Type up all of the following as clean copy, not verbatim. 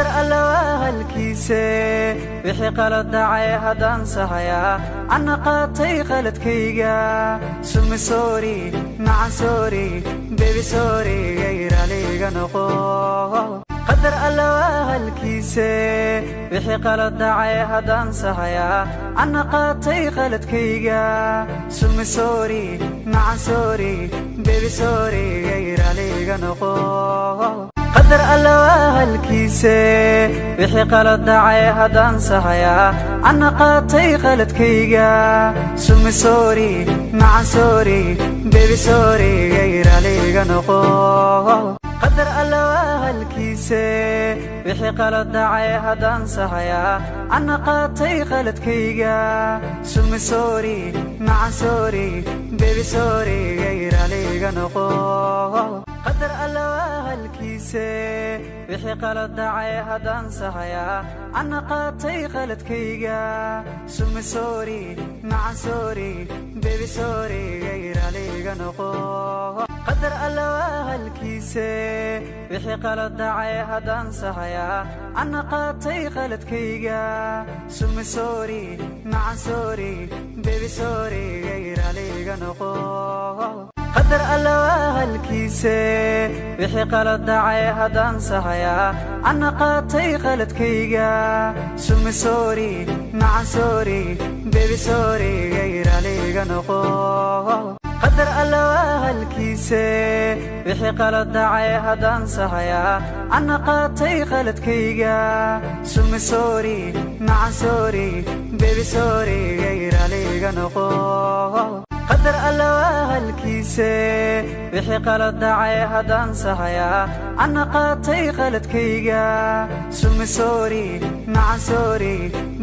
Qadar Alla waa halkiise, wixii qalad dhacay haddaan saxayaa, anna qaatay qaladkayga. Sumi sorry, macan sorry, baby sorry, raaliga noqo. Qadar Alla waa halkiise, wixii qalad dhacay haddaan saxayaa, anna qaatay qaladkayga. Sumi sorry, macan sorry, baby sorry, raaliga noqo. Qadar Alla waa halkiise, wixii qalad dhacay haddaan saxayaa, anna qaatay qaladkayga. Sumi sorry, macan sorry, baby sorry, raaliga noqo. Qadar Alla waa halkiise, wixii qalad dhacay haddaan saxayaa, anna qaatay qaladkayga. Sumi sorry, macan sorry, baby sorry, raaliga noqo. Qadar Alla waa halkiise, wixii qalad dhacay haddaan saxayaa, anna qaatay qaladkayga. Sumi sorry, macan sorry, baby sorry, raaliga noqo. Qadar Alla waa halkiise, wixii qalad dhacay haddaan saxayaa, anna qaatay qaladkayga. Sumi sorry, macan sorry, baby sorry, raaliga noqo. Qadar Alla waa halkiise, wixii qalad dhacay haddaan saxayaa, anna qaatay qaladkayga. Sumi sorry, macan sorry, baby sorry, raaliga noqo. Qadar Alla waa halkiise, wixii qalad dhacay haddaan saxayaa, anna qaatay qaladkayga. Sumi sorry, macan sorry, baby sorry, raaliga noqo. Qadar Alla waa halkiise, wixii qalad dhacay haddaan saxayaa, anna qaatay qaladkayga. Sumi sorry, macan sorry,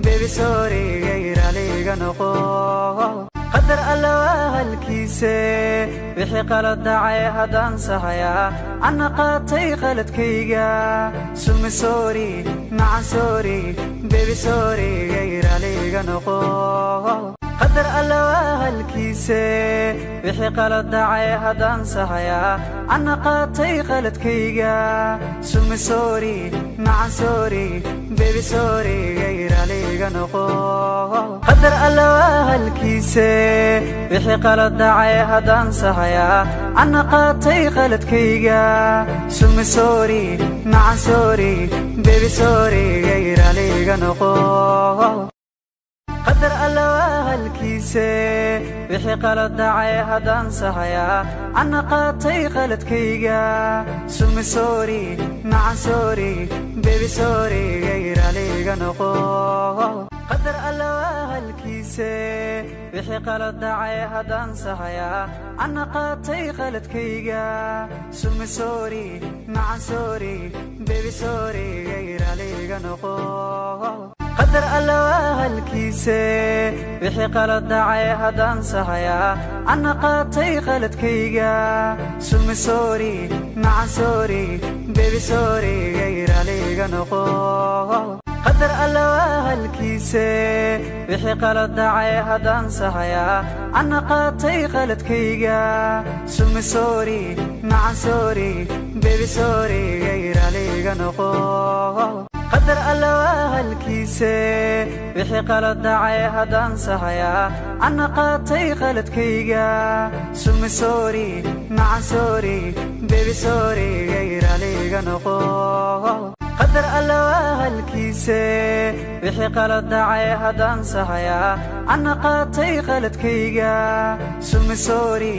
baby sorry, raaliga noqo. Qadar Alla waa halkiise, wixii qalad dhacay haddaan saxayaa, anna qaatay qaladkayga. Sumi sorry, macan sorry, baby sorry, raaliga noqo. Qadar Alla waa halkiise, wixii qalad dhacay haddaan saxayaa, anna qaatay qaladkayga. Sumi sorry, macan sorry, baby sorry, raaliga noqo. Qadar Alla waa halkiise, wixii qalad dhacay haddaan saxayaa, anna qaatay qaladkayga. Sumi sorry, macan sorry, baby sorry, raaliga noqo. Qadar Alla waa halkiise, wixii qalad dhacay haddaan saxayaa, anna qaatay qaladkayga. Sumi sorry, macan sorry, baby sorry, raaliga noqo. Qadar Alla waa halkiise, wixii qalad dhacay haddaan saxayaa, anna qaatay qaladkayga. Sumi sorry, macan sorry, baby sorry, raaliga noqo. Qadar Alla waa halkiise, wixii qalad dhacay haddaan saxayaa, anna qaatay qaladkayga. Sumi sorry, macan sorry, baby sorry, raaliga noqo. Qadar Alla waa halkiise, wixii qalad dhacay haddaan saxayaa, anna qaatay qaladkayga. Sumi sorry, macan sorry, baby sorry, raaliga noqo. Qadar Alla waa halkiise, wixii qalad dhacay haddaan saxayaa, anna qaatay qaladkayga. Sumi sorry, macan sorry, baby sorry, raaliga noqo. Qadar Alla waa halkiise, wixii qalad dhacay haddaan saxayaa, anna qaatay qaladkayga. Sumi sorry,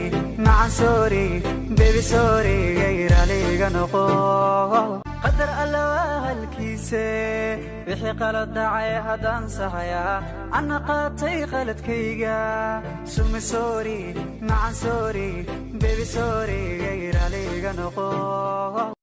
macan sorry, baby sorry, raaliga noqo. Qadar Alla waa halkiise, wixii qalad dhacay haddaan saxayaa, anna qaatay qaladkayga. Sumi sorry, macan sorry, baby sorry, raaliga noqo.